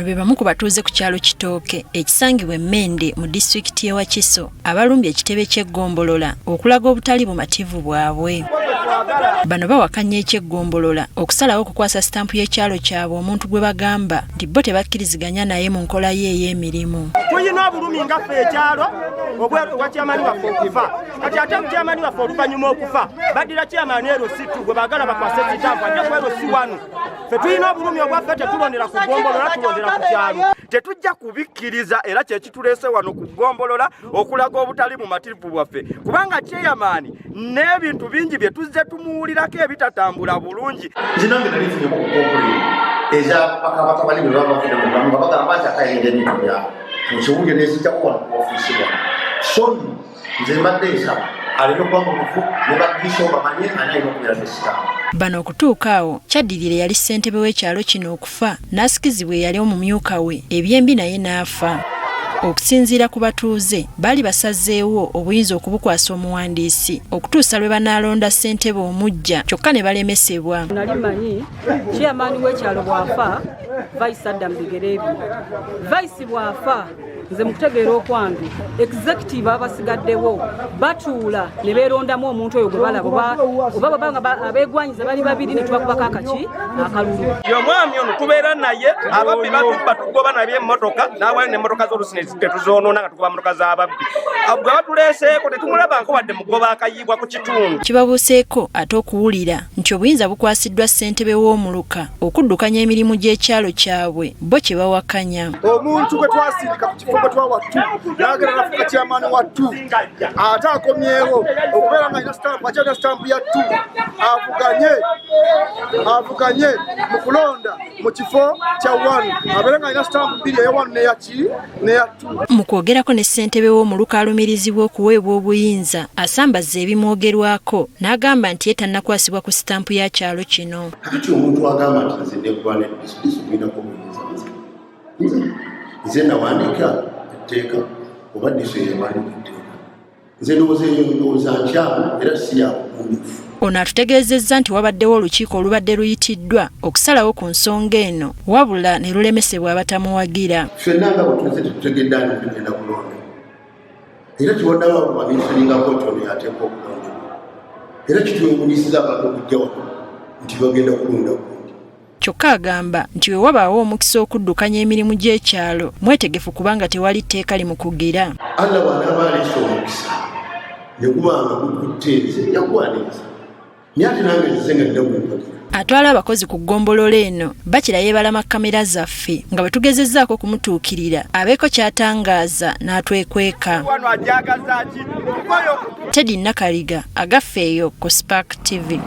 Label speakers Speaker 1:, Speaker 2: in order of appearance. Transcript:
Speaker 1: Bano be bamu ku batuuze ku kyalo Kitooke ekisangibwa e Mende mu disitulikiti y'e Wakiso abalumbye ekitebe ky'eggombolola okulaga obutali bumativu bwabwe. Bano bawakanya eky'eggombolola okusalawo okukwasa sitampu y'ekyalo kyabwe omuntu gwe bagamba nti bo tebakkiriziganya naye mu nkola ye ey'emirimu.
Speaker 2: Tulina obulumi nga ffe ekyalo obwa kyamani waffe okufa kati ate kyamani waffe oluvannyuma okufa baddira kyamani ero situ gwe baagala bakwase sitampu ajja ku ero si wano. Ffe tulina obulumi obwaffe, tetulondera ku ggombolola, tulondera ku kyalo.
Speaker 3: Tetujja kubikkiriza era kyekituleese wano ku ggombolola okulaga obutali bumativu bwaffe, kubanga chairman n'ebintu bingi bye tuzze tumuwulirako ebitatambula bulungi.
Speaker 4: Nze nange nali nfunyeko ku complain eza batabani bwe baba bafudde mu bulamu nga bagamba nti akayinda ebintu byabwe mukiwulire nezijjako wano ku ofiisi wano. So nno nze mbadde nsaba aleme kuba mubufu ne badiiso bamanye ani alina okubeera ne sitampu.
Speaker 1: Bano okutuuka awo kyaddirira eyali ssentebe w'ekyalo kino okufa n'asikizibwa eyali omumyuka we ebyembi naye n'afa. Okusinziira ku batuuze, baali basazeewo obuyinza okubukwasa omuwandiisi okutuusa lwe banaalonda ssentebe omuggya kyokka ne balemesebwa.
Speaker 5: Nali manyi chairman w'ekyalo bw'afa vice adda mu bigere bye, vice bw'afa nze mu kutegeera okwange executive abasigaddewo batuula ne beerondamu omuntu oyo gwe balaba oba baba nga abeegwanyiza bali babiri ne tubakubako akaki akalulu.
Speaker 3: Omwami ono tubeera naye ababbi batubba tugoba nabyo emmotoka n'awayo n'emmotoka z'olusi tetuzoonoona nga tugoba mmotoka z'ababbi. Gwe batuleeseeko tetumulabanko wadde mugoba akayiibwa ku kitundu.
Speaker 1: Kibabuuseeko ate okuwulira nti obuyinza bukwasiddwa ssentebe w'omuluka okuddukanya emirimu gy'ekyalo kyabwe bo kye bawakanya.
Speaker 6: Omuntu gwe twasindika ku kifo gwe twawa ttu n'agenda nafuuka chairman wa ttu ate akomyewo okubeera nga alina sitampu, akyalina sitampu ya ttu, avuganye mu kulonda mu kifo kya 1, abeere nga alina sitampu bbiri, eya 1 n'eya ki n'eya ttu.
Speaker 1: Mu kwogerako ne ssentebe w'omuluka alumirizibwa okuweebwa obuyinza asambazza ebimwogerwako n'agamba nti ye tannakwasibwa ku sitampu ya kyalo kino.
Speaker 4: Kakati omuntu agamba nti nze nekuba ne disisi gulinako obuyinza, nze nze nawandiika etteeka oba diso eyawandiika etteeka? Nze ndowooza eyo ndowooza nkyamu era si ya bugunjufu.
Speaker 1: Ono atutegeezezza nti wabaddewo olukiiko olubadde luyitiddwa okusalawo ku nsonga eno wabula ne lulemesebwa abatamuwagira.
Speaker 4: Ffenna nga bwe tuzze tetutegedde ani tugenda kulonda, era kiwaddawo baminsoningako nti ono yateekwa okulondebwa, era kitwewuunyisiza abantu okujja wano nti bagenda kulonda gundi.
Speaker 1: Kyokka agamba nti we wabaawo omukisa okuddukanya emirimu gy'ekyalo mwetegefu kubanga tewali tteeka limukugira.
Speaker 4: Allah bw'anaaba aleese omukisa ne guba nga gukutte, nze nja kwaniriza, naye ate nange nzize nga nina gwempagira.
Speaker 1: Atwala abakozi ku ggombolola eno bakira yeebalama kkamera zaffe nga bwe tugezezzaako okumutuukirira abeeko ky'atangaaza n'atwekweka.
Speaker 3: Wano ajagaza ki?
Speaker 1: Teddy Nakaliga, Agaffe eyo ku Spark TV.